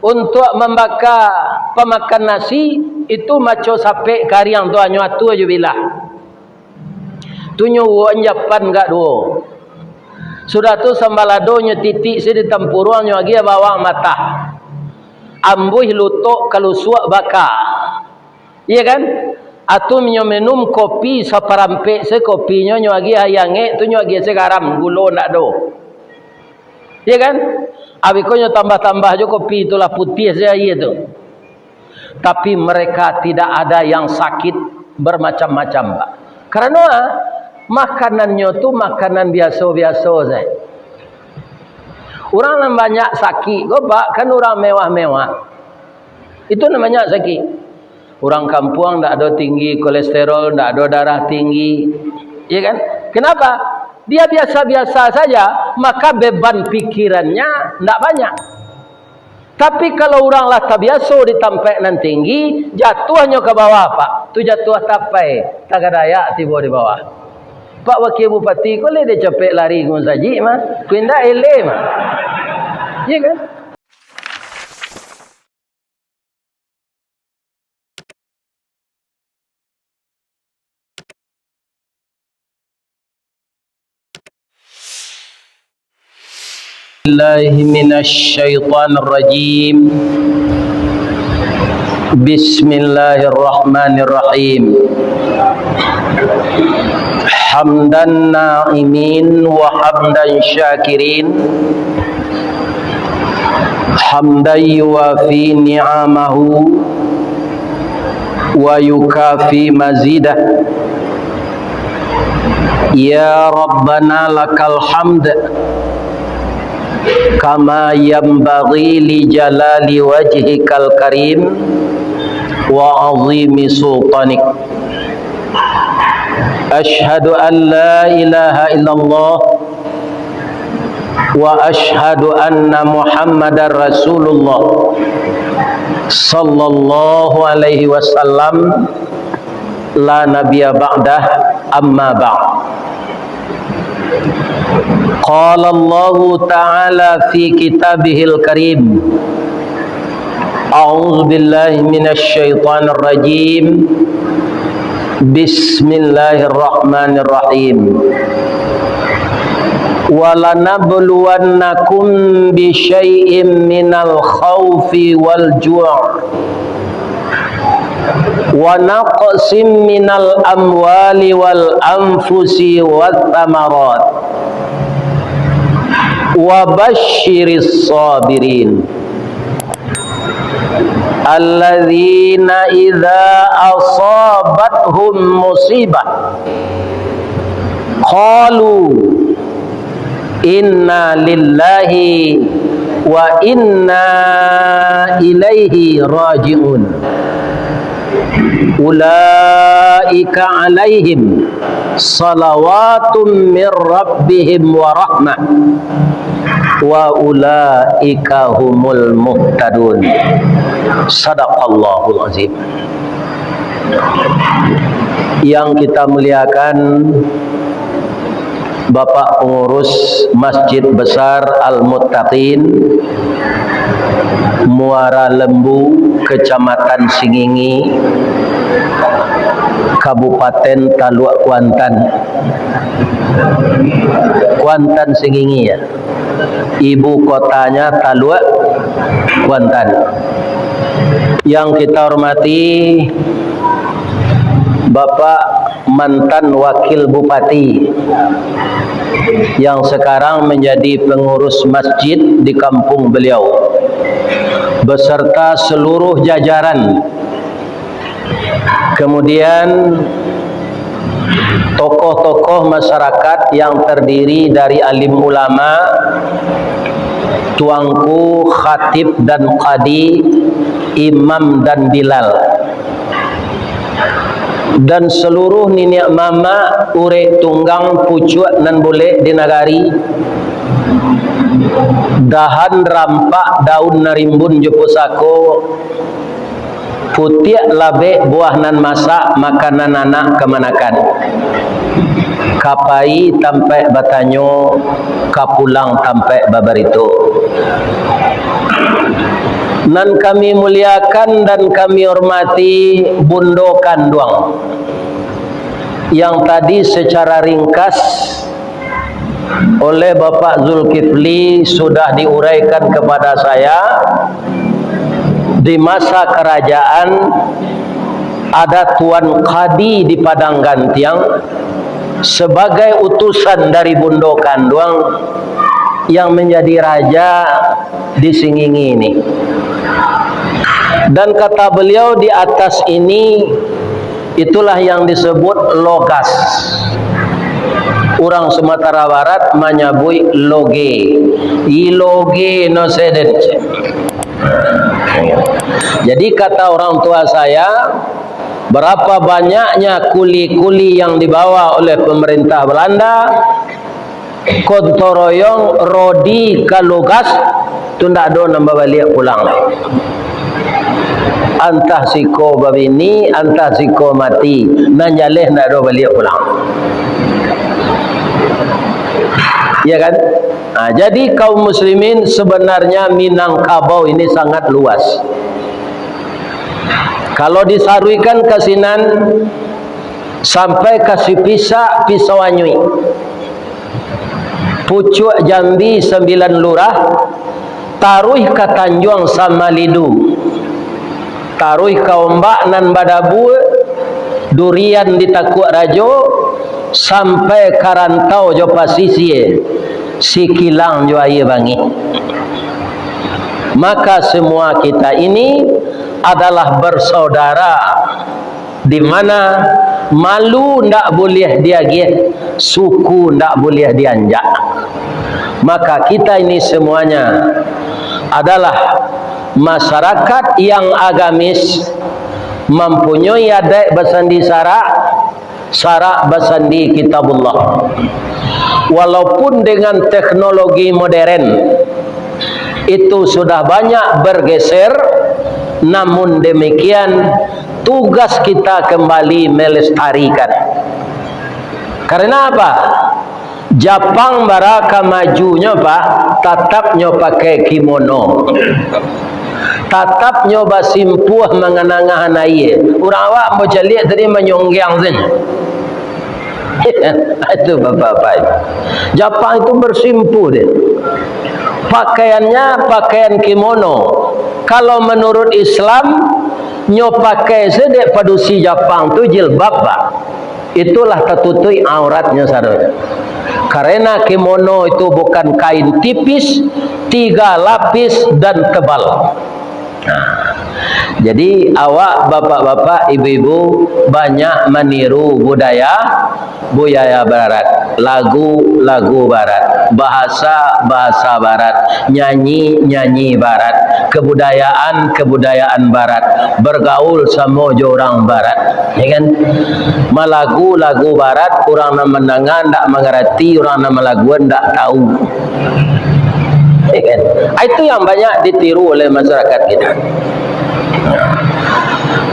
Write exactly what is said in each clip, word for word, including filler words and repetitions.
Untuak mambaka pamakan nasi, itu maco sapek kariang tu hanyo atua jo bilah. Tu nyo uwok japan gak duo. Sudah tu sambaladonyo titik se di tampuruang nyo agiah bawang matah. Ambuih lutok kalusuak baka. Iya kan? Atu nyo minum kopi saparampek se kopinyo, nyo agiah aia angek tu nyo agiah se garam, gulo ndak ado. Iya kan? Abih ko nyo tambah-tambah jo kopi tu lah putiah se aia tu. Tapi mereka tidak ada yang sakit bermacam-macam, Pak. Karano, ah, makanannyo tu makanan biaso-biaso sajo. Urang nan banyak sakik ko, Pak, kan urang mewah-mewah. Itu nan banyak sakik. Urang kampuang ndak ado tinggi kolesterol, ndak ado darah tinggi. Iya kan? Kenapa? Dia biasa-biasa saja, maka beban pikirannya ndak banyak. Tapi kalau urang lah tabiaso di tampek nan tinggi, jatuahnyo ka bawah, Pak. Tu jatuah tapai, tagadayak tibo di bawah. Pak Wakil Bupati ko lai dek capek lari ka musajik mah, ko indak eleh mah. Iya kan? Billahi minasy syaithanir rajim. Bismillahirrahmanirrahim. Hamdan na'imin wa hamdan syakirin. Hamdan yuwafi ni'amahu wa yukafi mazidah. Ya Rabbana lakal hamd, kama yanbaghi li jalali wajhikal karim wa azimi sultanik. Asyhadu an la ilaha illallah wa asyhadu anna Muhammadar Rasulullah sallallahu alaihi wasallam, la nabiyya ba'dah, amma ba'd. Qala Allahu ta'ala fi kitabihil karim, a'udzu billahi minasy syaithanir rajim. Bismillahirrahmanirrahim. Walanabluwannakum bisyai'im minal khaufi wal ju', wa naqsim minal amwali wal anfusi wath thamarat. Wa basyiris sabirin. Alladzina idza asabathum musibah, qalu inna lillahi wa inna ilaihi raji'un. Ulaika alaihim salawatum mir rabbihim wa rahmah, wa ulaika humul muhtadun. Sadaqallahul azim. Yang kita muliakan, Bapak Pengurus Masjid Besar Al-Muttaqin, Muara Lembu, Kecamatan Singingi, Kabupaten Taluk Kuantan. Kuantan Singingi, ya. Ibu kotanya Taluk Kuantan. Yang kita hormati Bapak mantan Wakil Bupati yang sekarang menjadi pengurus masjid di kampung beliau, beserta seluruh jajaran. Kemudian, tokoh-tokoh masyarakat yang terdiri dari alim ulama, tuangku, khatib dan qadi, imam dan bilal, dan seluruh niniak mamak, urek tunggang, pucuak nan bulek di nagari, dahan rampak, daun nan rimbun jo pusako, putiak labek buah nan masak, makanan anak kamanakan. Ka pai tampaik batanyo, ka pulang tampaik babarito. Nan kami muliakan dan kami hormati Bundo Kanduang, yang tadi secara ringkas oleh Bapak Zulkifli sudah diuraikan kepada saya, di masa kerajaan ada Tuan Kadi di Padang Gantiang sebagai utusan dari Bundo Kanduang yang menjadi raja di Singingi ini. Dan kata beliau di atas ini, itulah yang disebut logas. Urang Sumatera Barat manyabuik loge. I loge no seden. Jadi kata orang tua saya, berapa banyaknya kuli-kuli yang dibawa oleh pemerintah Belanda, gotong royong, rodi ka logas, tu ndak ado nan babaliak pulang. Antah siko babini, antah siko mati, nan jaleh ndak ado baliak pulang. Ya kan? Nah, jadi kaum muslimin, sebenarnya Minangkabau ini sangat luas. Kalau disaruikan ka sinan, sampai ka Sipisak, Pisau Anyuik, Pucuak Jambi, Sambilan Lurah, taruih ka Tanjuang Samalidu, taruih ka Ombak Nan Badabua, Durian di Takuak Rajo, sampai ka rantau jo pasisia, Sikilang jo Aia Bangih. Maka semua kita ini adalah bersaudara, di mana malu ndak buliah diagiah, suku ndak buliah dianjak. Maka kita ini semuanya adalah masyarakat yang agamis, mampunyoi adaik basandi sarak, sarak basandi Kitabullah. Walaupun dengan teknologi modern itu sudah banyak bergeser, namun demikian tugas kita kembali melestarikan. Karena apa? Japang bara ka majunyo, Pak, tatap nyo pakai kimono. Tatap nyo basimpuah manganangahan aia. Urang awak ambo caliak tadi manyonggiang sajo. Itu bapak-bapak itu. Japang itu bersimpuh dia. Pakaiannya pakaian kimono. Kalau menurut Islam, nyo pakai se dek padusi Japang tu jilbab, Pak. Itulah tatutuik auratnyo sadonyo. Karena kimono itu bukan kain tipis, tiga lapis dan tebal. Nah, jadi awak bapak-bapak, ibu-ibu banyak maniru budaya, budaya barat, lagu-lagu barat, bahasa-bahasa barat, nyanyi-nyanyi barat, kebudayaan-kebudayaan barat, bergaul samo jo urang barat, ya kan? Malagu-lagu barat, urang nan mandanga ndak mangarati, urang nan malaguan ndak tahu. Ya kan? Ah, itu yang banyak ditiru oleh masyarakat kita.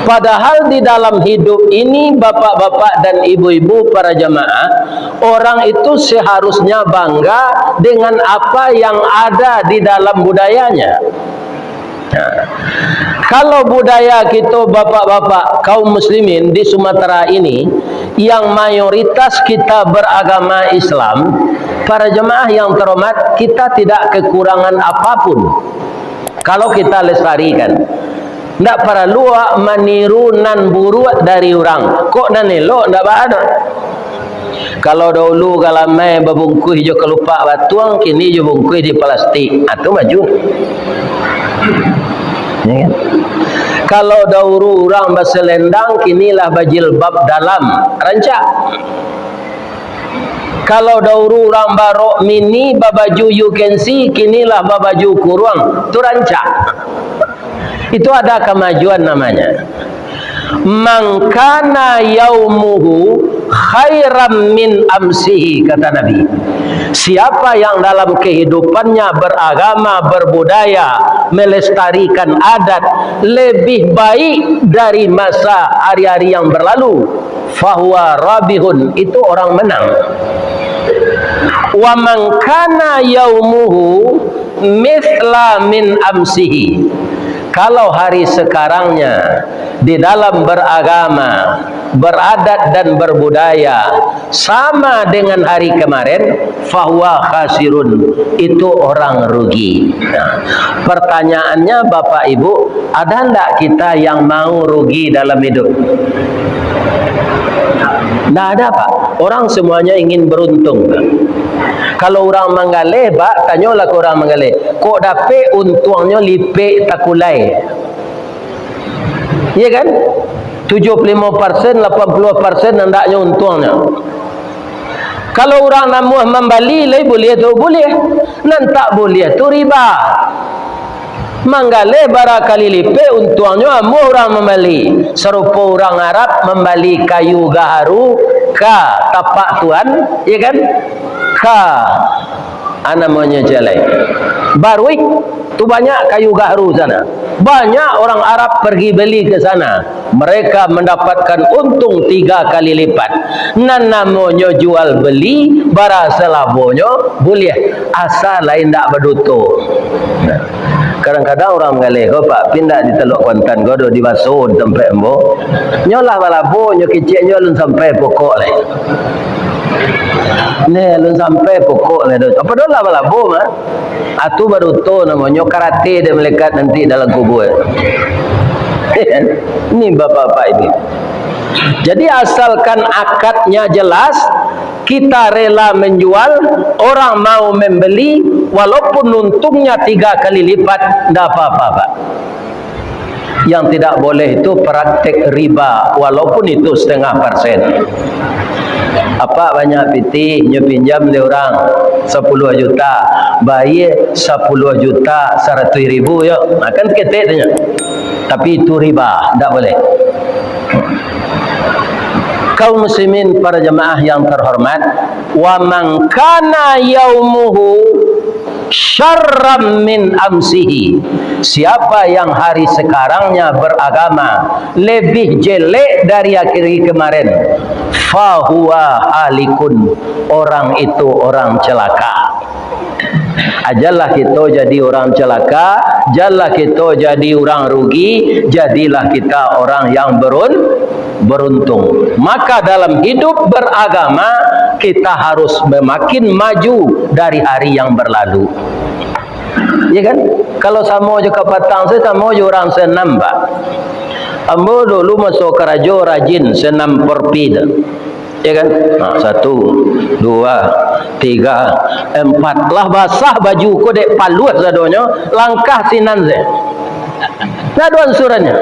Padahal di dalam hidup ini, bapak-bapak dan ibu-ibu para jamaah, orang itu seharusnya bangga dengan apa yang ada di dalam budayanya. Nah, kalau budaya kito, bapak-bapak, kaum muslimin di Sumatera ini, yang mayoritas kita beragama Islam, para jemaah yang terhormat, kita tidak kekurangan apapun kalau kita lestarikan. Ndak paralu awak maniru nan buruak dari urang. Kok nan elok ndak baa doh. Kalau dahulu galamai babungkuih jo kalupak batuang, kini jo bungkuih di plastik. Ah, tu maju. Ya kan? Kalau dahulu urang baselendang, kini lah bajilbab dalam. Rancak. Kalau dahulu urang barok mini, babaju U K C, kini lah babaju kuruang. Tu rancak. Itu ada kemajuan namanya. "Man kana yaumuhu khairan min amsihi," kata Nabi. Siapa yang dalam kehidupannya beragama, berbudaya, melestarikan adat lebih baik dari masa hari-hari yang berlalu, fahuwa rabihun, itu orang menang. "Wa man kana yaumuhu mithla min amsihi," Kalau hari sekarangnya di dalam beragama, beradat dan berbudaya sama dengan hari kemarin, fahuwa khasirun, itu orang rugi. Nah, pertanyaannya, Bapak Ibu, ada ndak kita yang mau rugi dalam hidup? Ndak ada, Pak. Orang semuanya ingin beruntung. Kalau urang manggaleh, Pak, tanyolah ka urang manggaleh, kok dapek untuangnyo lipek takulai? Iya kan? Tujuh puluh limo persen, lapan puluh persen andaknyo untuangnyo. Kalau urang namuah mambali, lai buliah tu? Buliah. Nan tak buliah tu riba. Manggaleh barakali lipek untuangnyo amuah urang mambali. Sarupo urang Arab mambali kayu gaharu ka tapak tuan, iya kan? Ka, a, namonyo jalai. Baruik, tu banyak kayu gaharu sana. Banyak orang Arab pergi beli ke sana. Mereka mendapatkan untung tiga kali lipat. Nan namonyo jual beli, bara salabonyo buliah, asa lai indak badoto. Kadang-kadang urang manggaleh ko, Pak, pindah di Telok Kuantan ko, do dibaso di tampek ambo. Nyo lah balabo, nyo kecek nyo alun sampai pokok lai. Neh, alun sampai pokok lai do. Apa do lah balabo, mah? Atu badoto namonyo, karate dek malaikat nanti dalam kubur. Ini bapak-bapak ini. Jadi asalkan akadnya jelas, kita rela menjual, orang mau membeli, walaupun untungnya tiga kali lipat, ndak apa-apa, Pak. Yang tidak boleh itu praktek riba, walaupun itu setengah persen. Apak banyak pitih, nyo pinjam dek urang sapuluah juta, bayia sapuluah juta saratuih ribu, yo. Nah, kan saketek tu nyo. Tapi itu riba, ndak boleh. Kaum muslimin, para jamaah yang terhormat, wa man kana yaumuhu syarran min amsihi. Siapa yang hari sekarangnya beragama lebih jelek dari hari kemarin, fahuwa halikun, orang itu orang celaka. Ajalah kita jadi orang celaka, janlah kita jadi orang rugi, jadilah kita orang yang berun-, beruntung. Maka dalam hidup beragama, kita harus semakin maju dari hari yang berlalu. Ya kan? Kalau samo jo kapatang, samo jo urang senam, Pak. Ambo dulu maso karajo rajin senam porpi tu. Ya kan? Nah, satu, dua, tiga, empat. Lah basah baju ko dek paluah sadonyo, langkah sinan se. Ndak ado ansurannyo.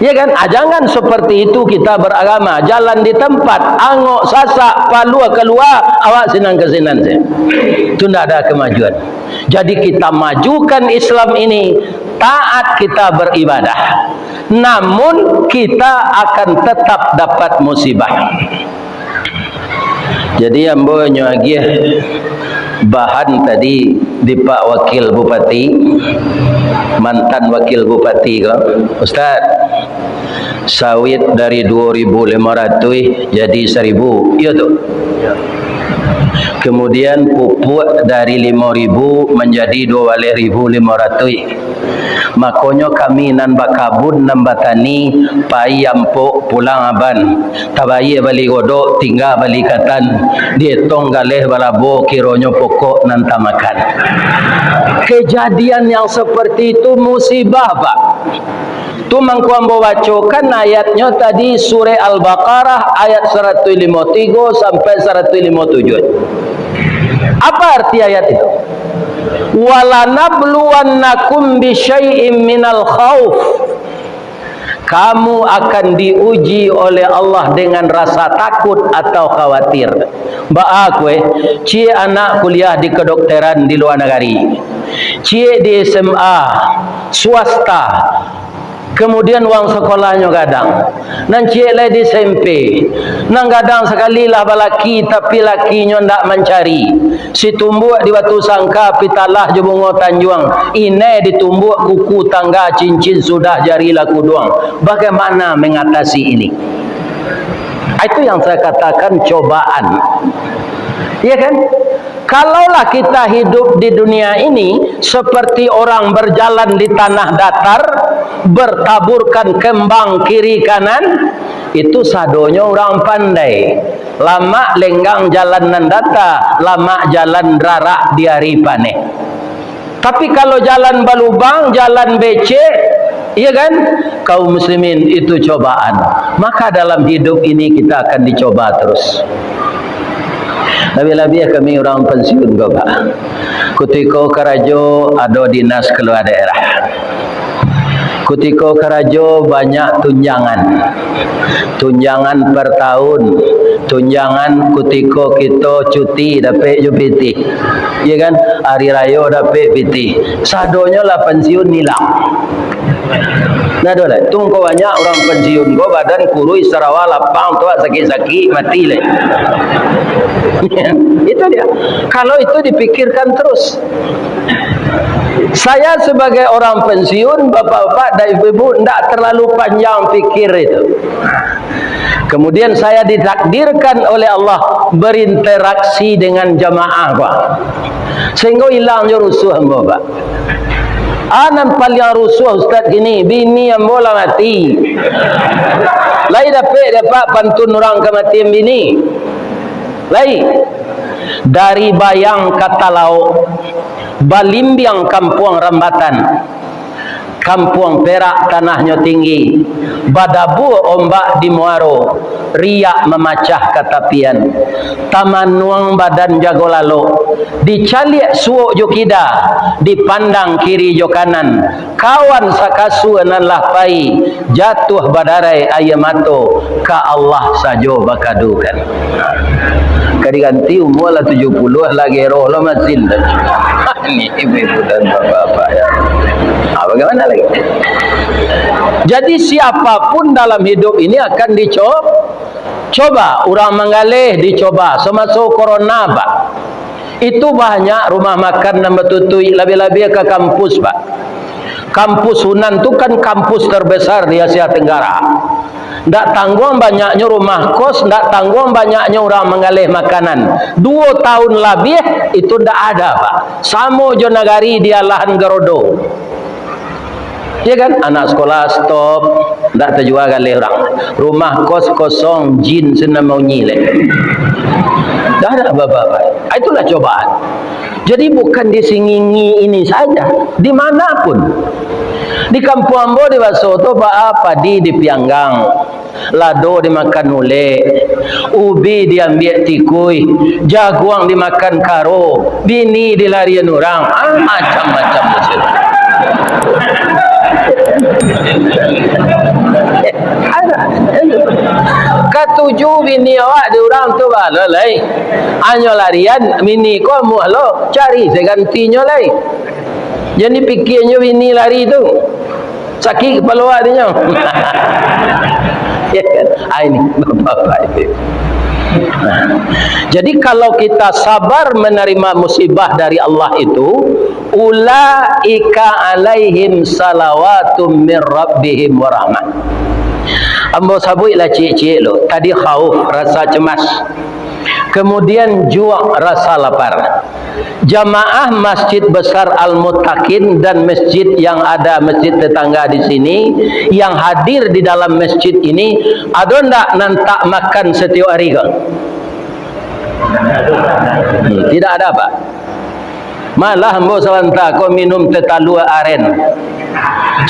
Ya kan? Ah, jangan seperti itu kita beragama. Jalan di tempat, angok sasak, paluah kalua, awak sinan ka sinan se. Itu ndak ada kemajuan. Jadi kita majukan Islam ini, taat kita beribadah. Namun kita akan tetap dapat musibah. Jadi ambo nyo agiah bahan tadi di Pak Wakil Bupati, mantan Wakil Bupati ko, Ustaz, sawit dari dua ribu lima ratus jadi seribu, iyo tu. Kemudian pupuk dari lima ribu menjadi dua baleh ribu lima ratus. Makonyo kami nan bakabun, nan batani, pai ampok pulang aban, tabayia bali godok, tingga bali katan, dietong galeh balabo, kironyo pokok nan tamakan. Kejadian yang seperti itu musibah, Pak. Tu mangko ambo bacokan ayatnyo tadi, Surah Al-Baqarah ayat saratuih limo tigo sampai saratuih limo tujuah. Apa arti ayat itu? "Walanabluwannakum bisyai'im minal khauf." Kamu akan diuji oleh Allah dengan rasa takut atau khawatir. Baa kue, ciek anak kuliah di kedokteran di luar negeri, ciek di S M A swasta, kemudian uang sekolahnyo gadang. Nan ciek lai di S M P. Nan gadang sakali lah balaki, tapi lakinyo ndak mancari. Situmbuak di Batu Sangka, pitalah jo bungo tanjuang. Inai ditumbuak kuku tangga, cincin sudah jari lah kuduang. Bagaimana mengatasi ini? Itu yang saya katakan cobaan. Iya kan? Kalaulah kita hidup di dunia ini seperti orang berjalan di tanah datar, bertaburkan kembang kiri kanan, itu sadonyo urang pandai. Lamak lenggang jalan nan data, lamak jalan rarak di ari paneh. Tapi kalau jalan balubang, jalan becek, iya kan? Kaum muslimin, itu cobaan. Maka dalam hidup ini kita akan dicoba terus. Labiah-labiah kami urang pensiun ko, Pak. Kutiko karajo ado dinas kalua daerah. Kutiko karajo banyak tunjangan. Tunjangan per tahun, tunjangan kutiko kito cuti dapek jo pitih. Iya kan? Hari rayo dapek pitih. Sadonyo lah pensiun ilang. Nah, ado lai. Tungko banyak urang pensiun ko badan kuruih, sarawa lapang, tuak sakik-sakik, mati lai. Itu dia. Kalau itu dipikirkan terus. Saya sebagai orang pensiun, bapak-bapak dan ibu-ibu, ndak terlalu panjang pikir itu. Kemudian saya ditakdirkan oleh Allah berinteraksi dengan jamaah, Pak. Sehingga hilang jo rusuh ambo, Pak. Ah, nan paliang rusuh, Ustaz, kini, bini ambo lah mati. Lai dapek dek Apak pantun urang kamatian bini? Lai. Dari Bayang ka Talaok, balimbiang kampuang Rambatan. Kampuang Perak tanahnyo tinggi, badabua ombak di muaro, riak mamacah ka tapian. Tamanuang badan jago lalok, dicaliak suok jo kida, dipandang kiri jo kanan, kawan sakasua nan lah pai, jatuah badarai aia mato, ka Allah sajo bakadukan. Ka diganti umua lah tujuah puluah, lah geroh lo masin. Ini ibu-ibu dan bapak-bapak, ya. Ah, bagaimana lagi? Jadi, siapapun dalam hidup ini akan dico-, coba. Urang manggaleh dicoba. Samaso corona, Pak, itu banyak rumah makan nan batutuik, labiah-labiah ka kampus, Pak. Kampus Unan tu kan kampus terbesar di Asia Tenggara. Ndak tangguang banyaknyo rumah kos, ndak tangguang banyaknyo urang manggaleh makanan. Duo tahun labiah itu ndak ada, Pak. Samo jo nagari di alahan garodo. Ya kan? Anak sekolah stop, ndak tajua galeh urang. Rumah kos kosong, jin sinan maunyi lai. Ndak ada apa-apa. Ah, itulah cobaan. Jadi, bukan di Singingi ini saja, di mana pun. Di kampuang ambo di Baso tu, Pak, padi dipianggang, lado dimakan ulek, ubi diambiak tikuih, jaguang dimakan karo, bini dilarian urang, ah, macam-macam di situ. Katuju bini awak di urang tu, baa lo lai. Anyo larian, bini ko amuah lo, cari se gantinyo lai. Jan dipikianyo bini lari tu. Sakik kapalo awak tu nyo. Ya kan? Ah, ini bapak-bapak itu. Nah, jadi kalau kita sabar menerima musibah dari Allah itu, ulaika alaihim salawatum mir rabbihim warahmah. Ambo sabuik lah ciek-ciek lo. Tadi khauf, rasa cemas. Kemudian juak, rasa lapar. Jamaah Masjid Besar Al-Muttaqin dan masjid yang ada, masjid tetangga di sini, yang hadir di dalam masjid ini, ado ndak nan tak makan setiap hari ko? Hmm, tidak ada, Pak. Malah ambo sabanta ko minum teh talua aren.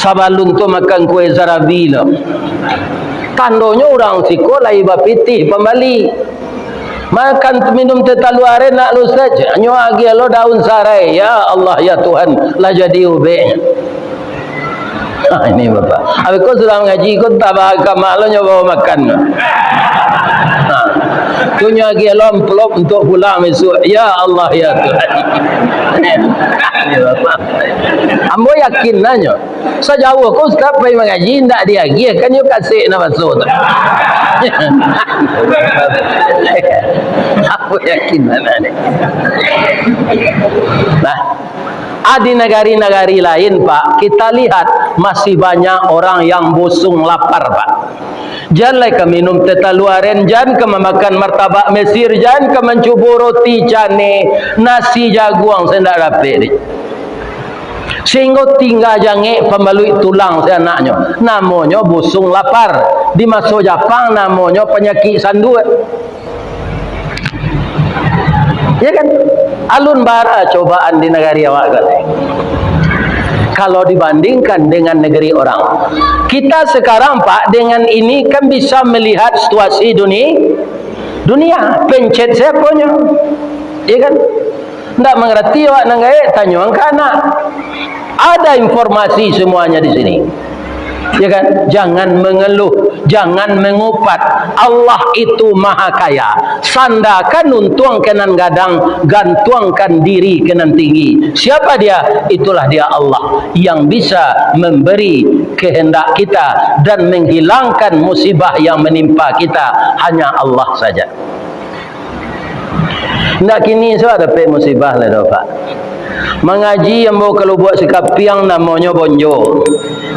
Sabalun tu makan kue sarabi lo. Tandonyo urang siko lai bapitih pambali. Makan, minum teh talua aren nak lo, Ustaz. Nyo agiah lo daun sarai. Ya Allah, ya Tuhan, lah jadi ubek. Ha, ini bapak. Abih ko sudah mangaji ko, tabah ka mak lo nyo bao makan. Ha. Tu nyo agiah lo amplop untuak pulang bisuak. Ya Allah, ya Tuhan. Ini bapak. Ambo yakin nanyo. Sajauah ko ustaz pai mangaji, indak diagiahkan yo kasek nan baso tu. Apo yakin anak ni? Nah, ah, di nagari-nagari lain, Pak, kita lihat masih banyak orang yang busung lapar, Pak. Jan lai ka minum teh talua aren, jan ka mamakan martabak Mesir, jan ka mancubo roti canai, nasi jaguang se indak dapek dek. Sahinggo tingga jangek pambaluik tulang se anaknyo. Namonyo busung lapar. Di maso Japang namonyo panyakik sanduak. Ya kan? Alun bara cobaan di nagari awak ko. Kalau dibandingkan dengan negeri orang. Kita sekarang, Pak, dengan ini kan bisa melihat situasi duni-, dunia. Pencet se aponyo. Ya kan? Ndak mangarati awak nan gaek, tanyoan ka anak. Ada informasi semuanya di sini. Ya kan? Jangan mengeluh, jangan mengupat. Allah itu Maha Kaya. Sandakan untuang ka nan gadang, gantuangkan diri ka nan tinggi. Siapa Dia? Itulah Dia Allah yang bisa memberi kehendak kita dan menghilangkan musibah yang menimpa kita. Hanya Allah saja. Ndak kini se dapek musibah lai doh, Pak. Mangaji ambo ka Lubuak Sikapiang namonyo Bonjo.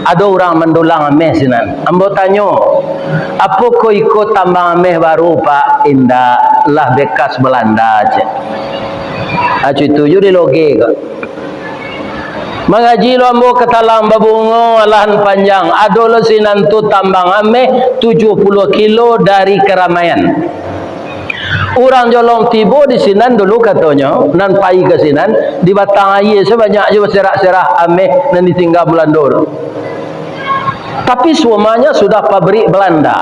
Ado urang mandulang ameh sinan. Ambo tanyo, "Apokoh iko tambang ameh baru, Pak?" "Indak, lah bekas Balanda," cek. Ah, cutu ju di loge ko. Mangaji lo ambo ka Talang Babungo, alahan panjang. Ado lo sinan tu tambang ameh tujuah puluah kilo dari Keramaian. Urang Jolong tibo di sinan dulu, katonyo, nan pai ka sinan, di Batang Aia sabanyak jo baserak-serak ameh nan ditingga Balando tu. Tapi semuanya sudah pabrik Balanda.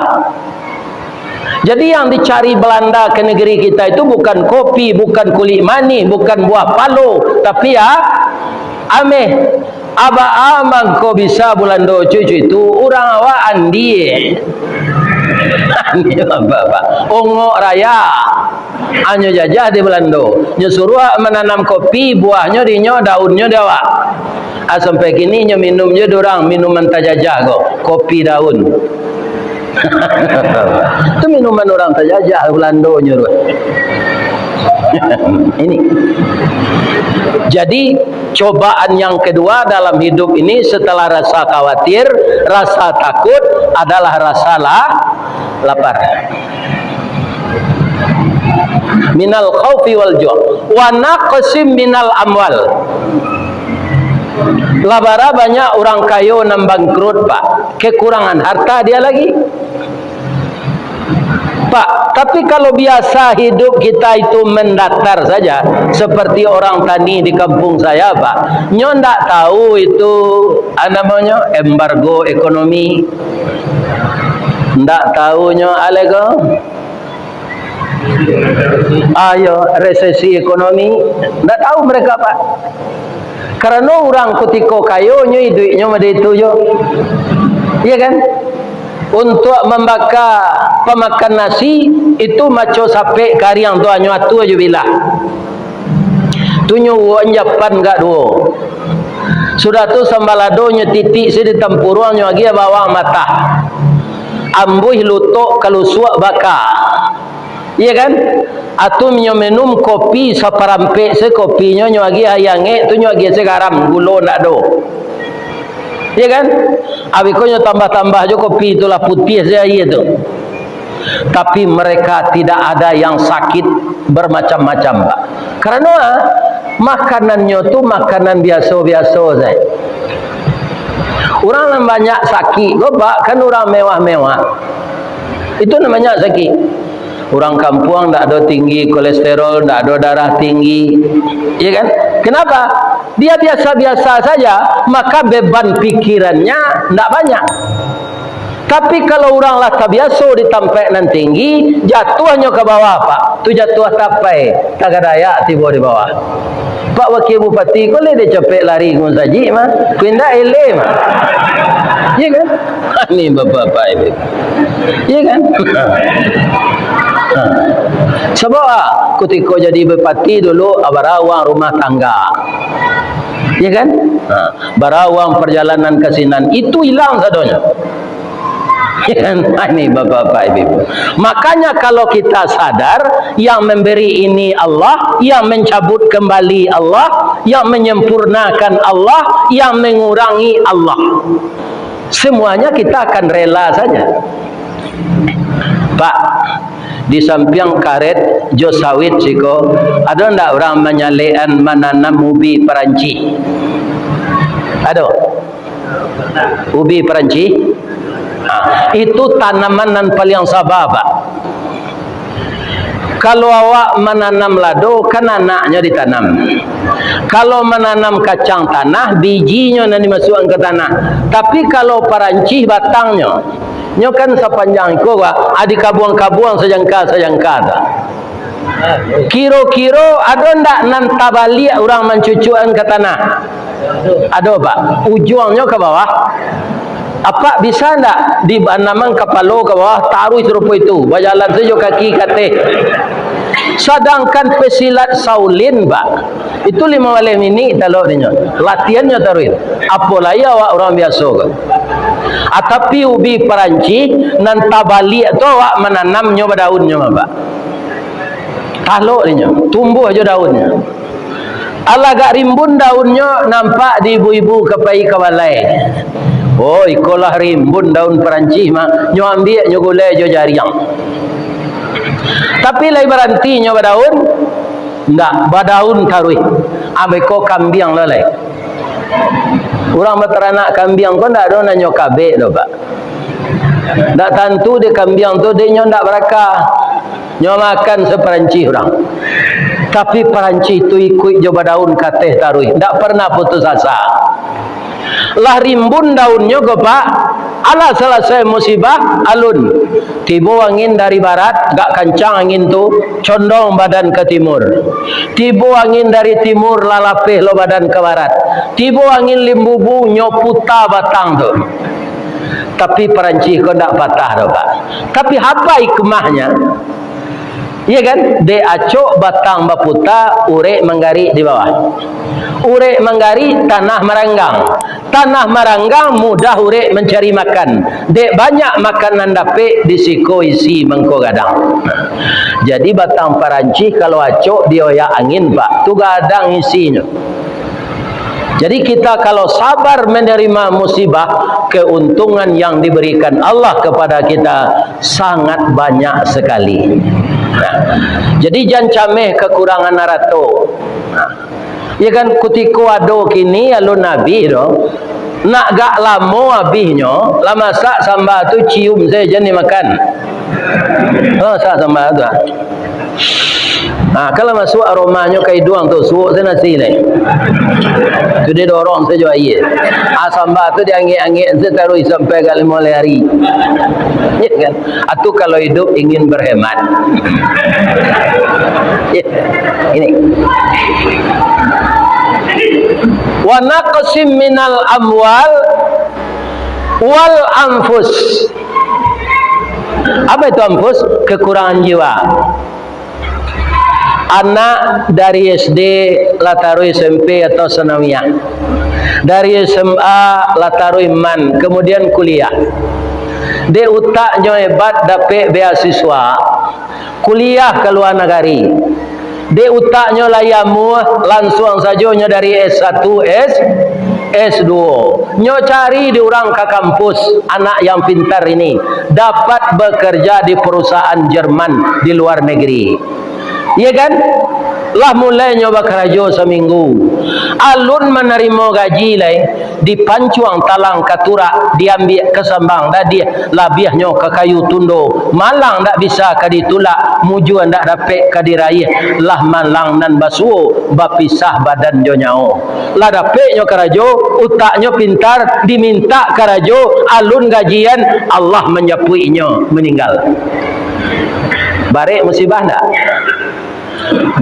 Jadi, yang dicari Balanda ke negeri kita itu bukan kopi, bukan kulik manih, bukan buah palo, tapi ya, ameh. Aba amang ko bisa Balando cucu itu, urang awak andie. Andie apa, Pak? Ongok raya. Anyo jajah di Balando. Nyo suruah mananam kopi, buahnyo di nyo, daunnyo di awak. Ah, sampai kini nyo minum jo di urang minuman tajajah ko, kopi daun. Tu minuman urang tajajah, Balando nyo tu. Ini. Jadi, cobaan yang kedua dalam hidup ini setelah rasa khawatir, rasa takut adalah rasa la-, lapar. Minal khaufi wal ju', wa naqsim minal amwal. Lah bara banyak urang kayo nan bangkrut, Pak. Kekurangan harta dia lagi. Pak, tapi kalau biasa hidup kita itu mendatar saja, seperti orang tani di kampung saya, Pak, nyo ndak tahu itu, ah, namonyo, embargo ekonomi. Ndak tahu nyo alai ko. Ah, yo, resesi ekonomi. Ndak tahu mereka, Pak. Karano urang kutiko kayo nyo iduiknyo model itu jo. Iya kan? Untuak mambaka pamakan nasi, itu maco sapek kariang tu hanyo atua jo bilah. Tu nyo uwok japan gak duo. Sudah tu sambaladonyo titik se di tampuruang nyo agiah bawang matah. Ambuih lutok kalusuak baka. Iya kan? Atau nyo minum kopi saparampek se kopinyo, nyo agiah aia angek tu, nyo agiah se garam, gulo ndak ado. Iya kan? Abih ko nyo tambah-tambah jo kopi tu lah, putiah se aia tu. Tapi mereka tidak ada yang sakit bermacam-macam, Pak. Karano, ah, makanannyo tu makanan biaso-biaso saja. Urang nan banyak sakik ko, Pak, kan urang mewah-mewah. Itu namanya sakik. Urang kampuang ndak ado tinggi kolesterol, ndak ado darah tinggi. Iya kan? Kenapa? Dia biasa-biasa saja, maka beban pikirannya ndak banyak. Tapi kalau urang lah tabiaso di tampek nan tinggi, jatuahnyo ka bawah, Pak. Tu jatuah tapai, tagadayak tibo di bawah. Pak Wakil Bupati ko lai dek capek lari ka musajik mah. Ko indak eleh mah. Iya kan? Ni bapak-bapak ini. Iya kan? Sabab, ah, kutiko jadi bupati dulu, abara uang rumah tangga. Iya kan? Ha, bara urang parjalanan ka sinan, itu ilang sadonyo. Ini, bapak-bapak, ibu-ibu. Makanya, kalau kita sadar, yang memberi ini Allah, yang mencabut kembali Allah, yang menyempurnakan Allah, yang mengurangi Allah. Semuanya kita akan rela saja. Pak, di sampiang karet jo sawit siko, ado ndak urang manyalekan mananam ubi Parancis? Ado? Ubi Parancis? Ha, itu tanaman nan paliang saba, Pak. Kalau awak mananam lado, kan anaknyo ditanam. Kalau mananam kacang tanah, bijinyo nan dimasuakkan ka tanah. Tapi kalau Parancis, batangnyo, nyo kan sapanjang iko, Pak, a, dikabuang-kabuang sajangka-sajangka tu. Kiro-kiro ado ndak nan tabaliak urang mancucuakkan ka tanah? Ado, Pak. Ujuangnyo ka bawah. Apak bisa ndak dianamkan kapalo ka bawah, taruih sarupo itu, bajalan sajo kaki ka ateh? Sadangkan pesilat Shaolin, Pak, itu limo baleh minik talok dinyo. Latihannyo taruih. Apo lai awak urang biaso ko? Ah, tapi ubi Parancis nan tabaliak tu awak mananamnyo badaunnyo, Pak. Talok dinyo, tumbuah jo daunnyo. Alah agak rimbun daunnyo, nampak di ibu-ibu ka pai ka balai. Oh, ikolah rimbun daun Parancis mah, nyo ambiak nyo gulai jo jariang. Tapi lai baranti nyo badaun? Ndak, badaun taruih. Abih ko kambiang lo lai. Urang bataranak kambiang ko ndak ado nan nyo kabek doh, Pak. Ndak tantu dek kambiang tu, dek nyo ndak barakah. Nyo makan saParancih urang. Tapi Parancih tu ikuik jo badaun ka ateh taruih, ndak parnah putus asa. Lah rimbun daunnyo ko, Pak, alah salasai musibah, alun. Tibo angin dari barat, agak kancang angin tu, condong badan ka timur. Tibo angin dari timur, lah lapeh lo badan ka barat. Tibo angin limbubu, nyo puta batang tu. Tapi Parancih ko ndak patah doh, Pak. Tapi apa hikmahnyo? Iya kan? Dek acok batang baputa, urek manggarik di bawah. Urek manggarik, tanah maranggang. Tanah maranggang, mudah urek mancari makan. Dek banyak makanan dapek, di siko isi mangko gadang. Jadi, batang Parancih kalau acok dioyak angin, Pak, tu gadang isinyo. Jadi, kita kalau sabar menerima musibah, keuntungan yang diberikan Allah kepada kita sangat banyak sekali. Nah, jadi, jan cameh kekurangan arato. Nah, ya kan, kutiko ado kini alun abih doh. Nak gak lamo abihnyo, lah masak samba tu cium sajo jan dimakan. Ha, masak samba tu, ah. Ha, kalau masuak aromanyo ka iduang tu, suok se nasi lai. Tu didorong sajo aia. Ah, samba tu diangek-angek se taruih sampai agak limo baleh ari. Ya kan? Atu kalau hidup ingin berhemat. Ya, ini. Wa naqsim minal amwal wal anfus. Apa itu anfus? Kekurangan jiwa. Anak dari S D lah taruih S M P atau sanawiyah, dari S M A lah taruih man, kemudian kuliah. Dek utaknyo hebat, dapek beasiswa, kuliah ka lua nagari. Dek utaknyo lah amuah, lansuang sajo nyo dari S satu, S, S dua. Nyo cari di urang ka kampus, anak yang pintar ini dapat bekerja di perusahaan Jerman di luar negeri. Iya kan? Lah mulai nyo bakarajo saminggu. Alun manarimo gaji lai, dipancuang talang ka turak, diambiak ka sambang dadiah, labiahnyo ka kayu tundo. Malang ndak bisa ka ditulak, mujua ndak dapek ka diraih. Lah malang nan basuo, bapisah badan jo nyao. Lah dapek nyo karajo, utaknyo pintar, dimintak karajo, alun gajian, Allah manjapuiknyo, maninggal. Barek musibah ndak?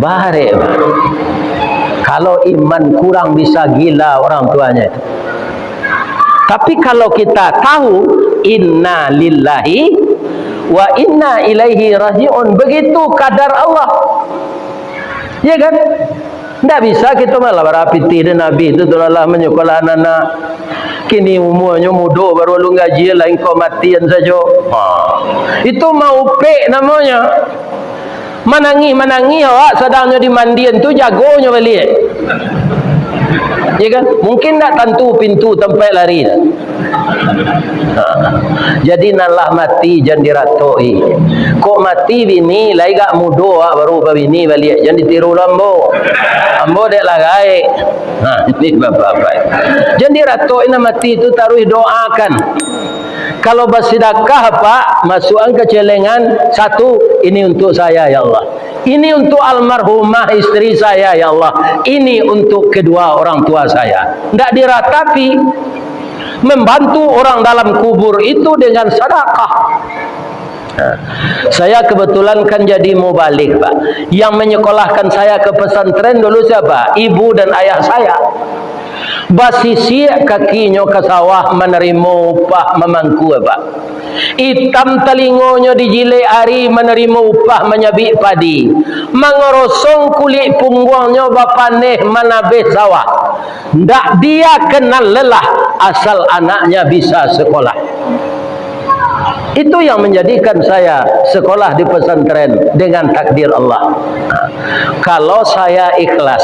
Barek. Kalau iman kurang, bisa gila orang tuanya itu. Tapi kalau kita tahu, inna lillahi wa inna ilaihi raji'un, begitu kadar Allah. Ya kan? Ndak bisa kito malah barapitih dek Nabi tu, tu lah manyukolah anak-anak. Kini umuanyo mudo, baru alun gaji, lah ingkau matian sajo. Ha. Itu maupek namonyo. Manangih-manangih awak sadangnyo dimandian tu, jagonyo baliak. Ya kan? Mungkin ndak tantu pintu tampek lari. Ha. Jadi, nan lah mati jan diratok-i. Kok mati bini, lai agak mudo awak baru babini baliak, jan ditiru lo ambo. Ambo dek lah gaek. Ha, ini bapak-bapak. Jan diratok-i nan mati tu, taruih doakan. Kalau basidakah, Pak, masuakan ka celengan, satu, "Ini untuk saya, ya Allah. Ini untuk almarhumah istri saya, ya Allah. Ini untuk kedua orang tua saya." Ndak diratapi. Membantu orang dalam kubur itu dengan sadakah. Nah, saya kebetulan kan jadi mubalig, Pak. Yang menyekolahkan saya ke pesantren dulu siapa? Ibu dan ayah saya. Basisiak kakinyo ka sawah manarimo upah mamangkua, Pak. Itam talingonyo dijilek ari manarimo upah manyabik padi. Mangorosong kulik pungguangnyo bapaneh manabeh sawah. Ndak dia kenal lelah, asal anaknya bisa sekolah. Itu yang menjadikan saya sekolah di pesantren dengan takdir Allah. Kalau saya ikhlas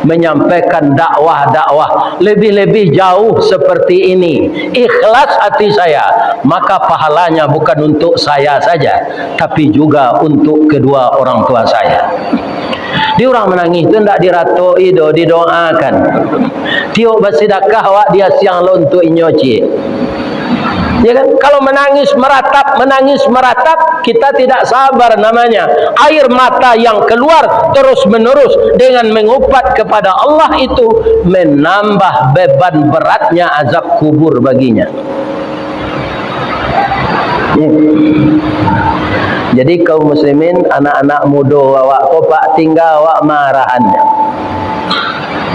menyampaikan dakwah-dakwah lebih-lebih jauh seperti ini, ikhlas hati saya, maka pahalanya bukan untuk saya saja, tapi juga untuk kedua orang tua saya. Di urang manangih tu ndak diratok-i doh, didoakan. Tiok basidakah awak diasiang lo untuak inyo ciek. Ya kan? Kalau menangis meratap, menangis meratap, kita tidak sabar namanya. Air mata yang keluar terus-menerus dengan mengupat kepada Allah itu menambah beban beratnya azab kubur baginya. Ya. Jadi, kaum muslimin, anak-anak mudo awak ko, Pak, tingga awak maarahannyo.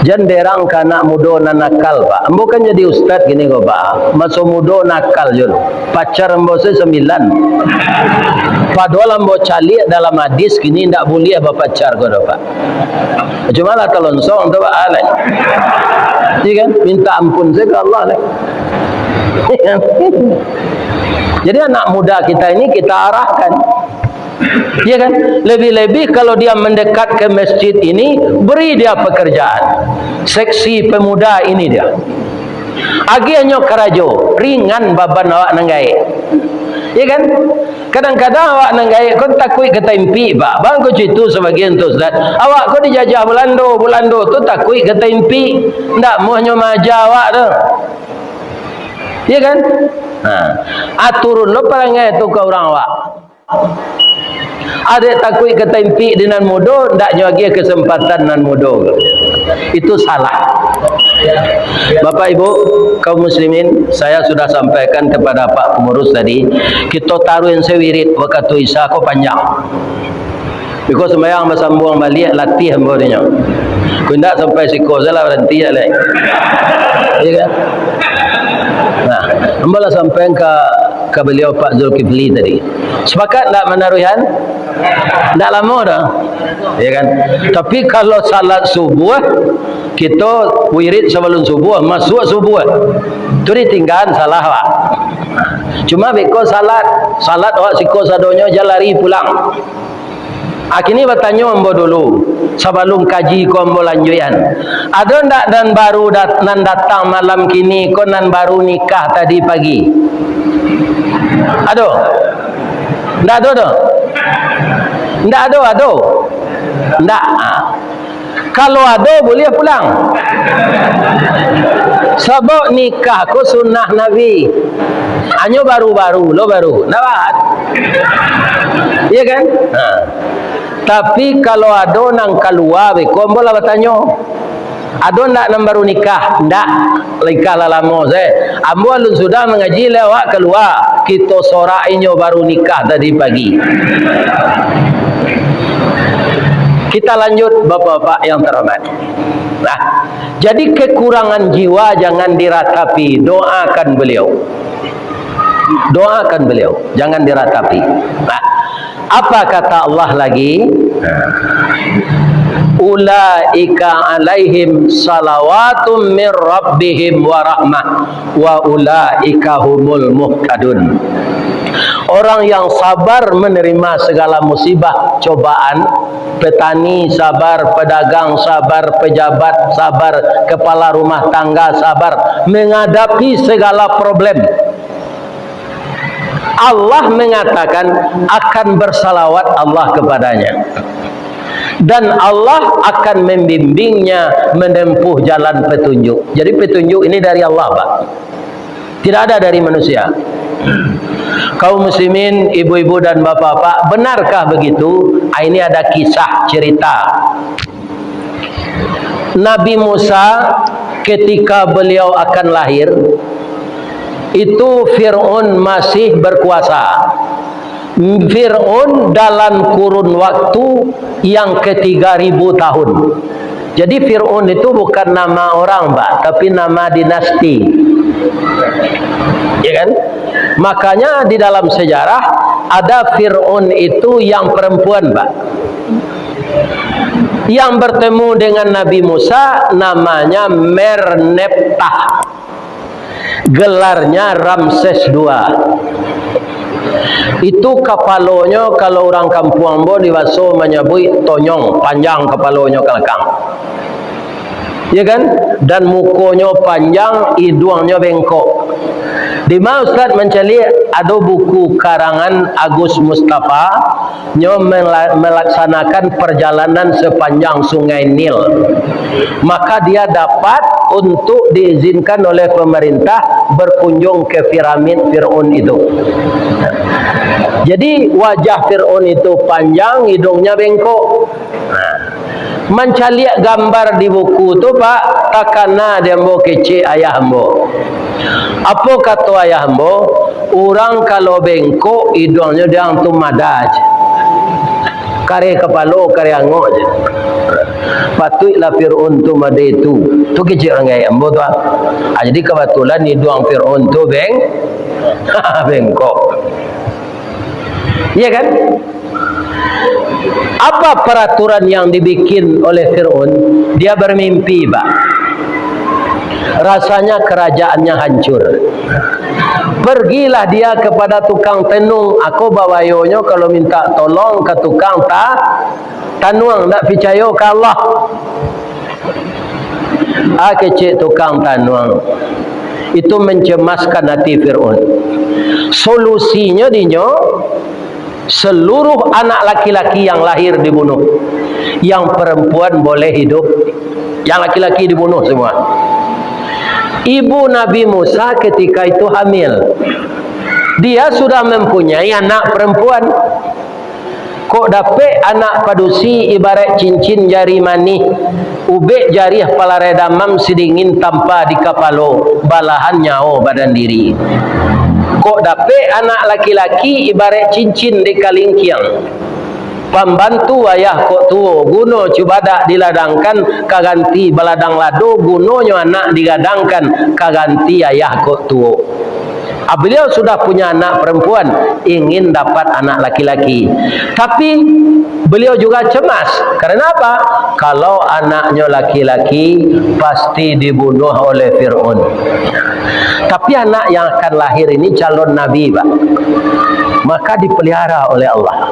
Jan berang ka anak mudo nan nakal, Pak. Ambo kan jadi ustad kini ko, Pak. Maso mudo nakal jo tu. Pacar ambo se sambilan. Padohal ambo caliak dalam hadis, kini ndak buliah bapacar ko doh, Pak. Cuma lah talonsong tu, Pak, alai. Iya kan? Minta ampun saja ke Allah, alai. Jadi, anak muda kita ini kita arahkan. Iya kan? Lebih-lebih kalau dia mendekat ke masjid ini, beri dia pekerjaan. Seksi pemuda ini dia. Agiahnyo karajo, ringan baban awak nan gaek. Iya kan? Kadang-kadang awak nan gaek ko takuik ka taimpik, Pak. Bang ko cito sabagian tu, Ustaz. Awak ko dijajah Balando, Balando tu takuik ka taimpik. Ndak muahnyo maaja awak tu. Iya kan? Ha. Aturun lo parangai tu ka urang awak. Adek takuik ka taimpik di nan mudo, ndaknyo agiah kesempatan nan mudo. Itu salah. Bapak Ibu, kaum muslimin, saya sudah sampaikan kepada Pak Pengurus tadi, kito taruih se wirid wakatu Isya ko panjang. Biko sumbayang basambuang baliak, latiah ambo dinyo. Ko indak sampai siko salah baranti alai. Iya kan? Nah, ambo lah sampaian ka, ka baliau Pak Zulkifli tadi. Sepakat ndak manaruihan? Ndak lamo doh. Iya kan? Tapi kalau salat subuh, kito wirid sabalum subuh, masuak subuh. Tu ditinggaan, salah, Pak. Cuma beko salat, salat awak siko sadonyo, jan lari pulang. Ah, kini batanyo ambo dulu, sabalum kaji ko ambo lanjuikan. Ado ndak nan baru dat-, nan datang malam kini ko, nan baru nikah tadi pagi? Ado? Ndak ado doh? Ndak ado, ado? Ndak. Ah. Kalau ado, buliah pulang. Sabab nikah ko sunnah Nabi. Hanyo baru-baru lo, baru. Ndak baat. Iya kan? Ha. Tapi kalau ado nan kalua beko, ambo lah batanyo. Ado ndak nan baru nikah? Ndak. Nikah lah lamo se. Ambo alun sudah mangaji, lewat kalua. Kito sorak inyo baru nikah tadi pagi. Kita lanjut, Bapak-bapak yang terhormat. Nah, jadi kekurangan jiwa jangan diratapi, doakan beliau. Doakan beliau, jangan diratapi. Nah, apa kata Allah lagi? Nah. Ulaika alaihim salawatum mir rabbihim wa rahmah, wa ulaika humul muhtadun. Orang yang sabar menerima segala musibah, cobaan, petani sabar, pedagang sabar, pejabat sabar, kepala rumah tangga sabar menghadapi segala problem. Allah mengatakan akan bersalawat Allah kepadanya. Dan Allah akan membimbingnya menempuh jalan petunjuk. Jadi petunjuk ini dari Allah, Pak. Tidak ada dari manusia. Kaum muslimin, ibu-ibu dan bapak-bapak, benarkah begitu? Ah, ini ada kisah cerita. Nabi Musa, ketika beliau akan lahir, itu Fir'aun masih berkuasa. Fir'aun dalam kurun waktu yang ketiga ribu tahun. Jadi Fir'aun itu bukan nama orang, Pak, tapi nama dinasti. Ya kan? Makanya di dalam sejarah ada Fir'aun itu yang perempuan, Pak. Yang bertemu dengan Nabi Musa namanya Merneptah. Gelarnya Ramses dua. Itu kapalonyo, kalau urang kampuang ambo di baso manyabuik tonyong, panjang kapalonyo ka balakang. Ya kan? Dan mukonyo panjang, iduangnyo bengkok. Di ma Ustaz mancaliak? Ado buku karangan Agus Mustafa, nyo mela-, melaksanakan perjalanan sepanjang Sungai Nil. Maka dia dapat untuk diizinkan oleh pemerintah berkunjung ke piramid Fir'aun itu. Jadi, wajah Fir'aun itu panjang, hidungnya bengkok. Nah, mancaliak gambar di buku tu, Pak, takana di ambo kecek ayah ambo. Apo kato ayah ambo? Urang kalau bengkok, iduangnyo diang tu mada je. Kareh kapalo, kareh angok je. Patuiklah Fir'aun tu mode tu. Tu kecek urang gaek ambo tu, ah. Ah, jadi kabatulan iduang Fir'aun tu beng-, bengkok. Iya kan? Apa peraturan yang dibikin oleh Fir'aun? Dia bermimpi, Pak. Rasanya kerajaannya hancur. Pergilah dia kepada tukang tenung. Ako bawayonyo kalau minta tolong ka tukang ta-, tanuang, ndak picayo ka Allah. Ah, kecek tukang tanuang. Itu mencemaskan hati Fir'aun. Solusinyo dinyo, seluruh anak laki-laki yang lahir dibunuh. Yang perempuan boleh hidup. Yang laki-laki dibunuh semua. Ibu Nabi Musa ketika itu hamil. Dia sudah mempunyai anak perempuan. Kok dapek anak padusi ibarat cincin jari manih, ubek jariah palarai damam sidingin tampa di kapalo, balahan nyawo badan diri. Kok dapek anak laki-laki ibarat cincin di kalingkiang, pambantu ayah kok tuo, guno cubadak diladangkan ka ganti baladang lado, gunonyo anak digadangkan ka ganti ayah kok tuo. Ah, beliau sudah punya anak perempuan, ingin dapat anak laki-laki. Tapi, beliau juga cemas. Karena apa? Kalau anaknyo laki-laki, pasti dibunuh oleh Fir'aun. Tapi anak yang akan lahir ini calon nabi, Pak. Maka dipelihara oleh Allah.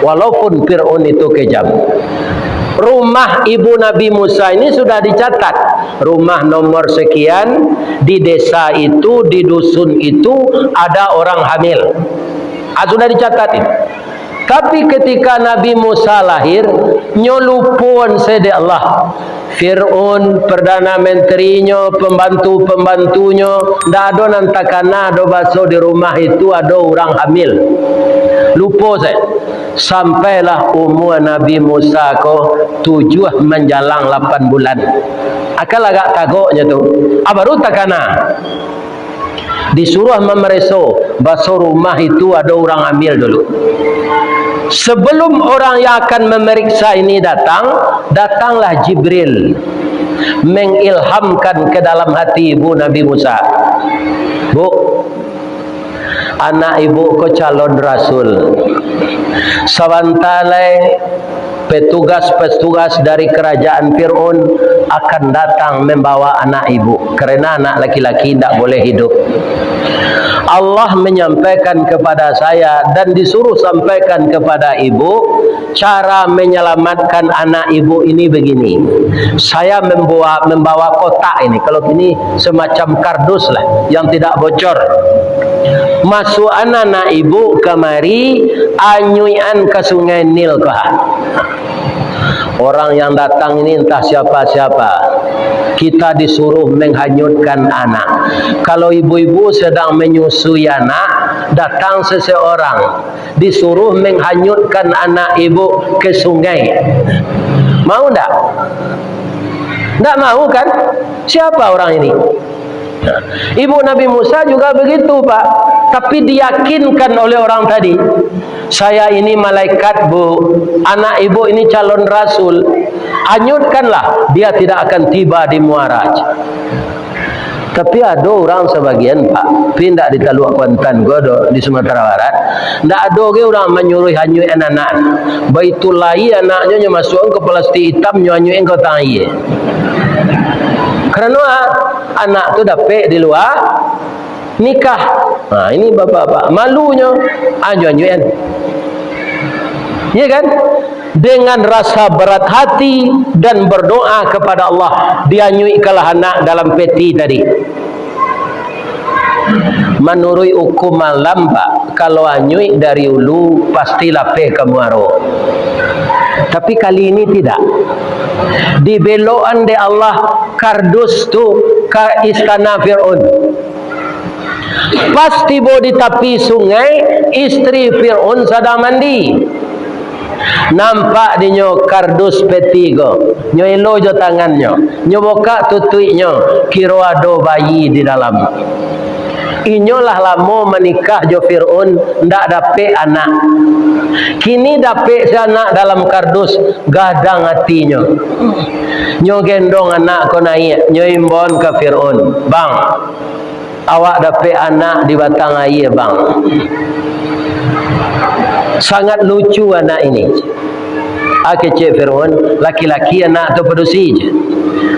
Walaupun Fir'aun itu kejam. Rumah ibu Nabi Musa ini sudah dicatat. Rumah nomor sekian, di desa itu, di dusun itu, ada orang hamil. Ah, sudah dicatat itu. Tapi ketika Nabi Musa lahir, nyo lupoan sajo dek Allah. Fir'aun, Perdana Menterinyo, pembantu-pembantunyo, ndak ado nan takana do baso di rumah itu ado urang hamil. Lupo sajo. Sampailah umua Nabi Musa ko tujuah manjalang lapan bulan. Akan agak tagoknyo tu. Ah, baru takana. Disuruah mamareso, baso rumah itu ado urang hamil dulu. Sebelum orang yang akan memeriksa ini datang, datanglah Jibril mengilhamkan ke dalam hati ibu Nabi Musa. Bu, anak ibu ko calon rasul. Sabanta lai petugas-petugas dari kerajaan Fir'aun akan datang membawa anak ibu, karena anak laki-laki ndak boleh hidup. Allah menyampaikan kepada saya dan disuruh sampaikan kepada ibu, cara menyelamatkan anak ibu ini begini. Saya membawa, membawa kotak ini, kalau kini semacam kardus lah, yang tidak bocor. Masuakan anak ibu kamari, anyuikan ka Sungai Nil ko ha. Orang yang datang ini entah siapa-siapa. Kita disuruh menghanyutkan anak. Kalau ibu-ibu sedang menyusui anak, datang seseorang, disuruh menghanyutkan anak ibu ke sungai. Mau ndak? Ndak mau kan? Siapa orang ini? Nah, ibu Nabi Musa juga begitu, Pak. Tapi diyakinkan oleh orang tadi, "Saya ini malaikat, Bu. Anak ibu ini calon rasul. Hanyutkanlah, dia tidak akan tiba di muara." Tapi ado urang sabagian, Pak, tapi indak di Taluak Kuantan ko, ado di Sumatera Barat, ndak ado ge urang manyuruh hanyuik anak. Baitu lai anaknyo, nyo masuakan ka palastik itam, nyo hanyuikan ka batang aia. Karano, ah, anak tu dapek di lua nikah. Nah, ini bapak-bapak, malunyo, ah, nyo hanyuikan. Iya kan? Dengan rasa berat hati dan berdoa kepada Allah, dianyuikkanlah anak dalam peti tadi. Manuruik hukum alam, Pak, kalau anyuik dari ulu, pasti lapeh ka muaro. Tapi kali ini tidak. Dibelokan dek Allah kardus tu ka istana Fir'aun. Pas tibo di tapi sungai, isteri Fir'aun sadang mandi. Nampak dinyo kardus peti ko, nyo elo jo tangannyo, nyo bukak tutuiknyo, kiro ado bayi di dalam. Inyo lah lamo manikah jo Fir'aun, ndak dapek anak. Kini dapek se anak dalam kardus, gadang atinyo. Nyo gendong anak ko naiak, nyo imbauan ka Fir'aun, "Bang, awak dapek anak di batang aia, Bang. Sangat lucu anak ini." Ah, kecek Fir'aun, "Laki-laki anak tu padusi je?"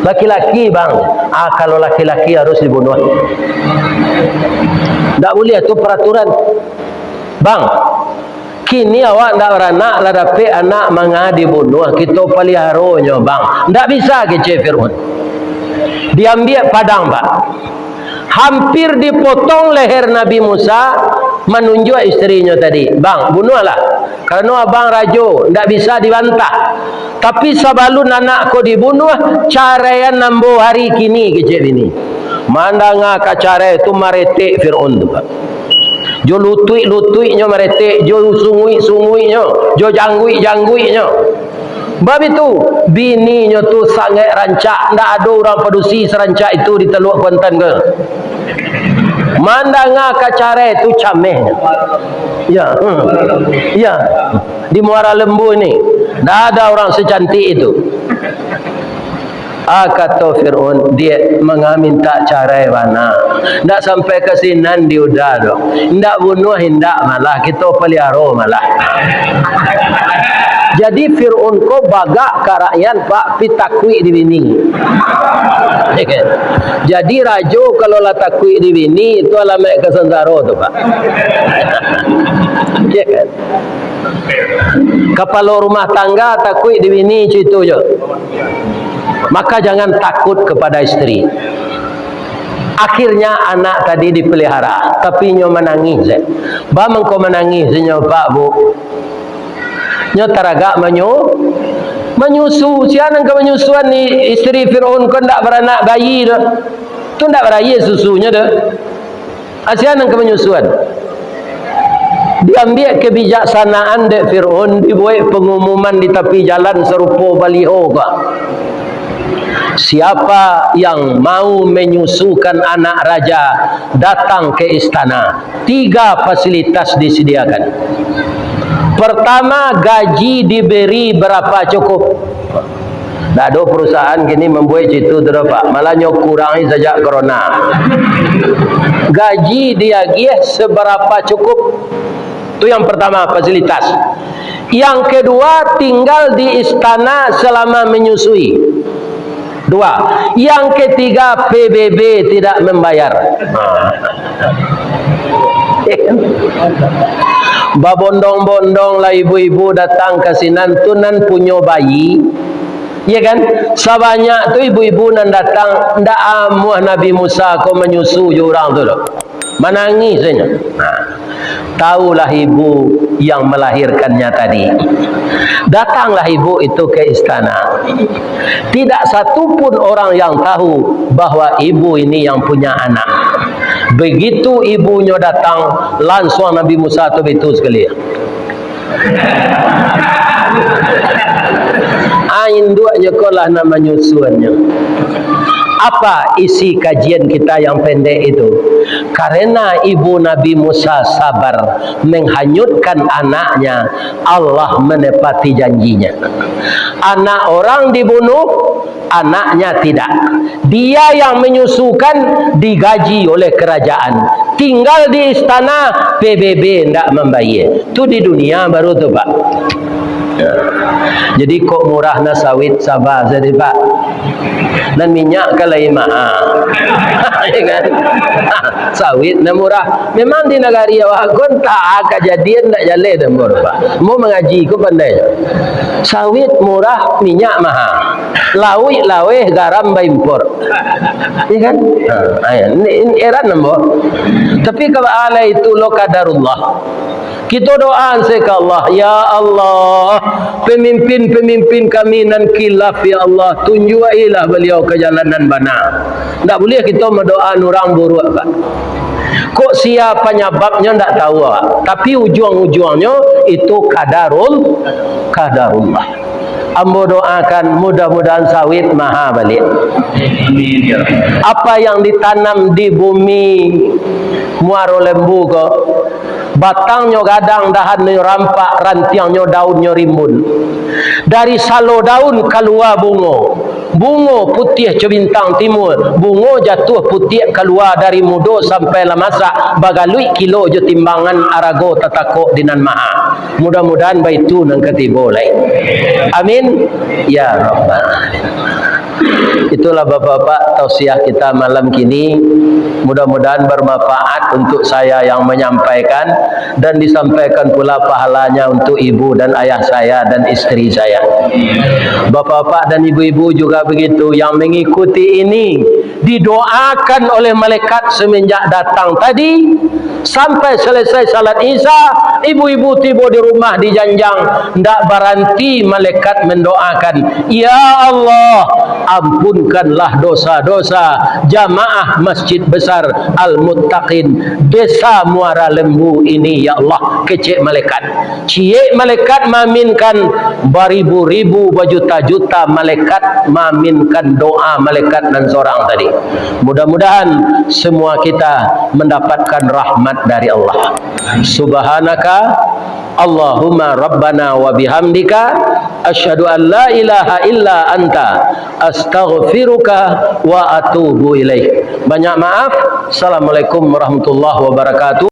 "Laki-laki, Bang." "Ah, kalau laki-laki harus dibunuah. Ndak buliah, tu peraturan." "Bang, kini awak ndak baranak, lah dapek anak manga dibunuah, kito paliharonyo, Bang." "Ndak bisa," kecek Fir'aun. Diambiak padang, Pak. Hampir dipotong leher Nabi Musa, manunjuak isterinyo tadi, "Bang, bunuahlah. Karano abang rajo, ndak bisa dibantah. Tapi sabalun anak ko dibunuah, caraian ambo hari kini," kecek bini. Mandanga ka carai tu, maretek Fir'aun tu, Pak. Jo lutuik-lutuiknyo maretek, jo sunguik-sunguiknyo, jo jangguik-jangguiknyo. Bab itu, bininyo tu sangaik rancak, ndak ado urang padusi sarancak itu di Taluak Kuantan ko. Mandanga ka carai tu cameh. Ya, hmm. Ya. Di Muara Lembu ni, ndak ada urang secantik itu. Ah, kato Fir'aun, "Diak, manga mintak carai bana. Ndak sampai ka sinan di uda doh. Ndak bunuah indak malah, kito paliaro malah." Jadi Fir'aun ko bagak ka rakyat, Pak, pi takuik di bini. Jadi rajo kalau lah takuik di bini, itu alamaik ka sansaro tu, Pak. Ya kan? Kapalo rumah tangga takuik di bini, cuitonyo. Maka jangan takut kepada isteri. Akhirnya anak tadi dipelihara, tapi nyo manangih se. Baa mangko manangih se nyo, Pak, Bu? Nyo taragak manyu-, manyusu. Sia nan ka manyusuan ni, isteri Fir'aun ko ndak baranak bayi doh. Tu ndak baraia susunyo doh. Sia nan ka manyusuan. Diambiak kebijaksanaan dek Fir'aun, dibuek pengumuman di tapi jalan sarupo baliho ko. Siapa yang mau menyusukan anak raja, datang ke istana. Tiga fasilitas disediakan. Pertama, gaji diberi berapa cukup. Ndak ado perusahaan kini mambuek cito tu doh, Pak. Malah nyo kurangi sajak corona. Gaji diagiah seberapa cukup. Tu yang pertama, fasilitas. Yang kedua, tinggal di istana selama menyusui. Dua. Yang ketiga, P B B tidak membayar. Ha. Babondong-bondong lah ibu-ibu datang ka sinan tu nan punyo bayi. Ya kan? Sabanyak tu ibu-ibu nan datang, ndak amuah Nabi Musa ko manyusu jo urang tu doh. Manangih sajo. Nah, tahulah ibu yang melahirkannya tadi. Datanglah ibu itu ke istana. Tidak satu pun orang yang tahu bahwa ibu ini yang punya anak. Begitu ibunyo datang, langsung Nabi Musa tu bitu sekali. Ah, induaknyo ko lah nan manyusuannyo. Apa isi kajian kita yang pendek itu? Karena ibu Nabi Musa sabar menghanyutkan anaknya, Allah menepati janjinya. Anak orang dibunuh, anaknya tidak. Dia yang menyusukan, digaji oleh kerajaan. Tinggal di istana, P B B ndak mambayar. Tu di dunia baru tu, Pak. Ya. Jadi, kok murah na sawit, saba sajo, Pak. Nan minyak kan lain maha. Ya kan? Sawit nan murah. Memang di nagari awak ko antah kajadian ndak jaleh tambah, Pak. Mau mangaji ko pandai. Sawit murah, minyak maha. Lauik laweh, garam baimpor. Ya kan? Ha, ayo. Ni, ni heran ambo. Tapi kalau alai itu lo kadarullah. Kito doa se ka Allah, "Ya Allah, pemimpin-pemimpin kami nan kilaf, ya Allah, tunjuakilah baliau ka jalan nan bana." Ndak buliah kito madoa urang buruak, Pak. Kok sia panyababnyo ndak tahu awak, tapi ujuang-ujuangnyo itu kadarul-, kadarullah. Ambo doakan mudah-mudahan sawit maha baliak. Apa yang ditanam di bumi Muaro Lembu ko, batangnyo gadang, dahannyo rampak, rantiangnyo daunnyo rimbun. Dari salo daun kalua bungo. Bungo putiah co bintang timua, bungo jatuah putiak kalua dari mudo sampai lah masak, bagaluik kilo jo timbangan, arago tatakok di nan maha. Mudah-mudahan baitu nan katibo lai. Amin. Ya Rabbal Alamin. Itulah Bapak-bapak tausiah kita malam kini. Mudah-mudahan bermanfaat untuk saya yang menyampaikan, dan disampaikan pula pahalanya untuk ibu dan ayah saya dan isteri saya. Bapak-bapak dan ibu-ibu juga begitu, yang mengikuti ini didoakan oleh malaikat semenjak datang tadi sampai selesai salat Isya, ibu-ibu tibo di rumah dijanjang, ndak baranti malaikat mendoakan, "Ya Allah, ampunkanlah dosa-dosa jamaah Masjid Besar Al-Muttaqin Desa Muara Lembu ini, ya Allah," kecek malaikat. Ciek malaikat maaminkan, baribu-ribu, bajuta-juta malaikat maaminkan doa malaikat nan sorang tadi. Mudah-mudahan semua kita mendapatkan rahmat dari Allah. Subhanaka Allahumma Rabbana wa bihamdika, asyhadu an la ilaha illa anta, astaghfiruka wa atubu ilaik. Banyak maaf. Assalamualaikum warahmatullahi wabarakatuh.